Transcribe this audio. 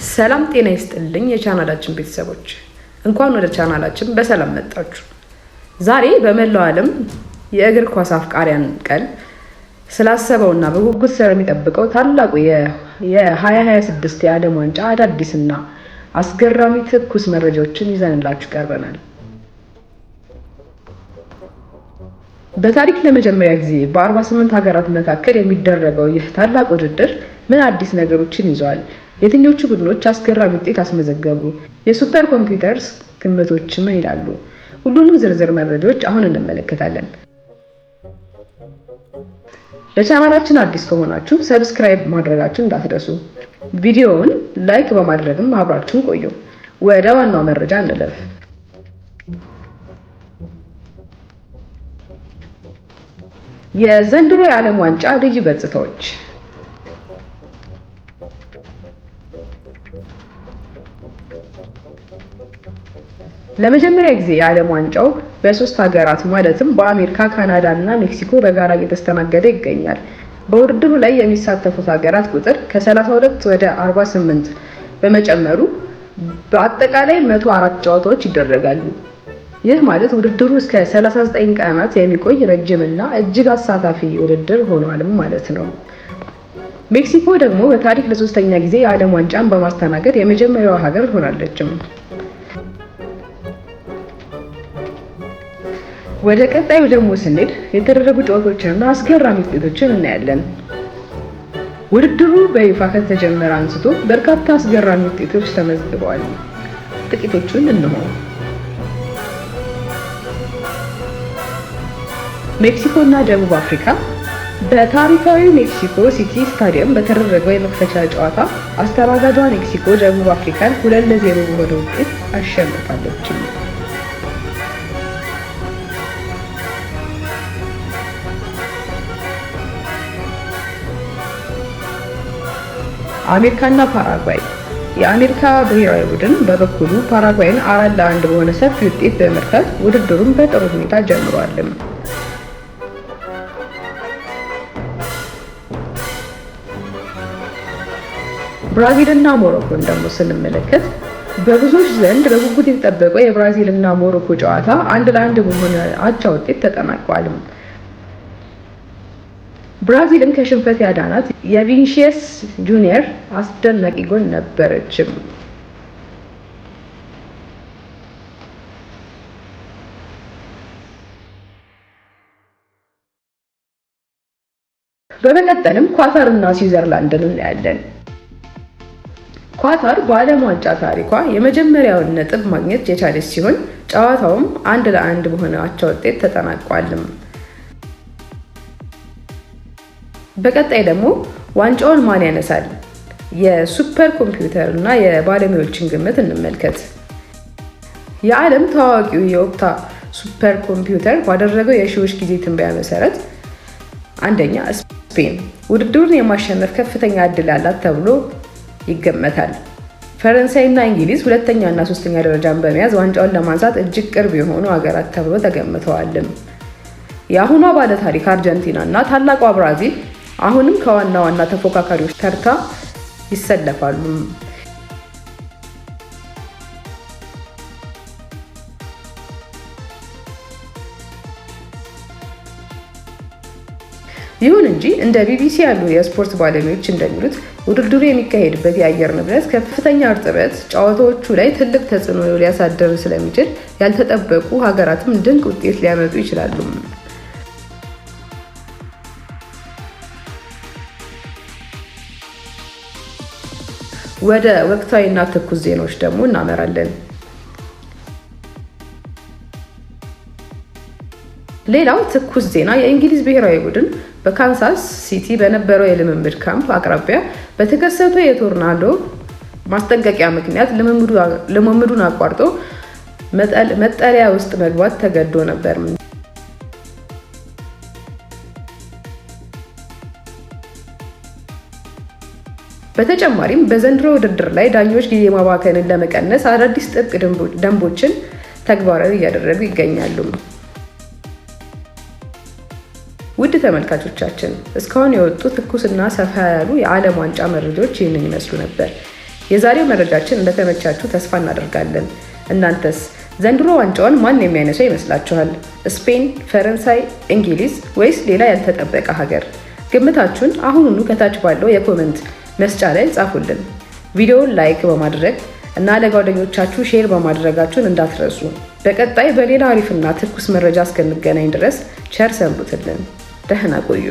ሰላም ጤና ይስጥልኝ የቻናላችን ቤተሰቦች፣ እንኳን ወደ ቻናላችን በሰላም መጣችሁ። ዛሬ በመላው ዓለም የእግር ኳስ አፍቃሪያን ቀን ስላሰበውና በጉጉት ስለሚጠብቀው ታላቁ የ2026 የዓለም ዋንጫ አዳዲስና አስገራሚ ትኩስ መረጃዎችን ይዘንላችሁ ቀርበናል። በታሪክ ለመጀመሪያ ጊዜ በ48 ሀገራት መካከል የሚደረገው ይህ ታላቅ ውድድር ምን አዲስ ነገሮችን ይዟል? የትኞቹ ቡድኖች አስገራሚ ውጤት አስመዘገቡ? የ super computers ግምቶች ምን ይላሉ? ሁሉንም ዝርዝር መረጃዎች አሁን እንመለከታለን። ለቻናላችን አዲስ ከሆናችሁ subscribe ማድረጋችሁን እንዳትረሱ። ቪዲዮውን like በማድረግም አብራችሁን ቆዩ። ወደ ዋናው መረጃ እንለፍ። የዘንድሮ የዓለም ዋንጫ ልዩ ገጽታዎች። ለመጀመሪያ ጊዜ የዓለም ዋንጫው በሶስት ሀገራት ማለትም በአሜሪካ፣ ካናዳ እና ሜክሲኮ በጋራ እየተስተናገደ ይገኛል። በውድድሩ ላይ የሚሳተፉት ሀገራት ቁጥር ከ32 ወደ 48 በመጨመሩ በአጠቃላይ 104 ጨዋታዎች ይደረጋሉ። ይህ ማለት ውድድሩ እስከ 39 ቀናት የሚቆይ ረጅም እና እጅግ አሳታፊ ውድድር ሆኗልም ማለት ነው። ሜክሲኮ ደግሞ በታሪክ ለሶስተኛ ጊዜ የዓለም ዋንጫን በማስተናገድ የመጀመሪያዋ ሀገር ሆናለችም። ወደ ቀጣዩ ደግሞ ስንሄድ የተደረጉ ጨዋታዎችንና አስገራሚ ውጤቶችን እናያለን። ውድድሩ በይፋ ከተጀመረ አንስቶ በርካታ አስገራሚ ውጤቶች ተመዝግበዋል። ጥቂቶቹን እነሆ። ሜክሲኮ እና ደቡብ አፍሪካ በታሪካዊ ሜክሲኮ ሲቲ ስታዲየም በተደረገው የመክፈቻ ጨዋታ አስተናጋጇ ሜክሲኮ ደቡብ አፍሪካን 2-0 በሆነ ውጤት አሸንፋለች። አሜሪካና ፓራጓይ። የአሜሪካ ብሔራዊ ቡድን በበኩሉ ፓራጓይን 4-1 በሆነ ሰፊ ውጤት በመርታት ውድድሩን በጥሩ ሁኔታ ጀምሯልም። ብራዚልና ሞሮኮን ደግሞ ስንመለከት በብዙዎች ዘንድ በጉጉት የተጠበቀው የብራዚልና ሞሮኮ ጨዋታ 1-1 በሆነ አቻ ውጤት ተጠናቋል። ብራዚልን ከሽንፈት ያዳናት የቪኒሺየስ ጁኒየር አስደናቂ ጎል ነበረችም። በመቀጠልም ኳታር እና ስዊዘርላንድን እናያለን። ኳታር በዓለም ዋንጫ ታሪኳ የመጀመሪያውን ነጥብ ማግኘት የቻለች ሲሆን ጨዋታውም 1-1 በሆነ አቻ ውጤት ተጠናቋልም። በቀጣይ ደግሞ ዋንጫውን ማን ያነሳል? የ super computer እና የባለሙያዎችን ግምት እንመልከት። የዓለም ታዋቂው የኦፕታ super computer ባደረገው የሺዎች ጊዜ ትንበያ መሰረት አንደኛ ስፔን ውድድሩን የማሸነፍ ከፍተኛ እድል አላት ተብሎ ይገመታል። ፈረንሳይ እና እንግሊዝ ሁለተኛ እና ሶስተኛ ደረጃን በመያዝ ዋንጫውን ለማንሳት እጅግ ቅርብ የሆኑ ሀገራት ተብሎ ተገምተዋልም። የአሁኗ ባለታሪክ አርጀንቲና እና ታላቋ ብራዚል አሁንም ከዋና ዋና ተፎካካሪዎች ተርታ ይሰለፋሉ። ይሁን እንጂ እንደ ቢቢሲ ያሉ የስፖርት ባለሙያዎች እንደሚሉት ውድድሩ የሚካሄድበት የአየር ንብረት ከፍተኛ እርጥበት ጨዋታዎቹ ላይ ትልቅ ተጽዕኖ ሊያሳድር ስለሚችል ያልተጠበቁ ሀገራትም ድንቅ ውጤት ሊያመጡ ይችላሉ። ወደ ወቅታዊና ትኩስ ዜናዎች ደግሞ እናመራለን። ሌላው ትኩስ ዜና የእንግሊዝ ብሔራዊ ቡድን በካንሳስ ሲቲ በነበረው የልምምድ ካምፕ አቅራቢያ በተከሰተው የቶርናዶ ማስጠንቀቂያ ምክንያት ልምምዱን አቋርጦ መጠለያ ውስጥ መግባት ተገዶ ነበር። በተጨማሪም በዘንድሮ ውድድር ላይ ዳኞች ጊዜ ማባከንን ለመቀነስ አዳዲስ ጥብቅ ደንቦችን ተግባራዊ እያደረጉ ይገኛሉ። ውድ ተመልካቾቻችን፣ እስካሁን የወጡ ትኩስና ሰፋ ያሉ የዓለም ዋንጫ መረጃዎች ይህንን ይመስሉ ነበር። የዛሬው መረጃችን እንደተመቻችሁ ተስፋ እናደርጋለን። እናንተስ ዘንድሮ ዋንጫውን ማን የሚያነሳው ይመስላችኋል? ስፔን፣ ፈረንሳይ፣ እንግሊዝ ወይስ ሌላ ያልተጠበቀ ሀገር? ግምታችሁን አሁኑኑ ከታች ባለው የ comment መስጫ ላይ ጻፉልን። ቪዲዮውን like በማድረግ እና ለጓደኞቻችሁ share በማድረጋችሁን እንዳትረሱ። በቀጣይ በሌላ አሪፍና ትኩስ መረጃ እስክንገናኝ ድረስ ቸር ሰንብቱልን። ደህና ቆዩ።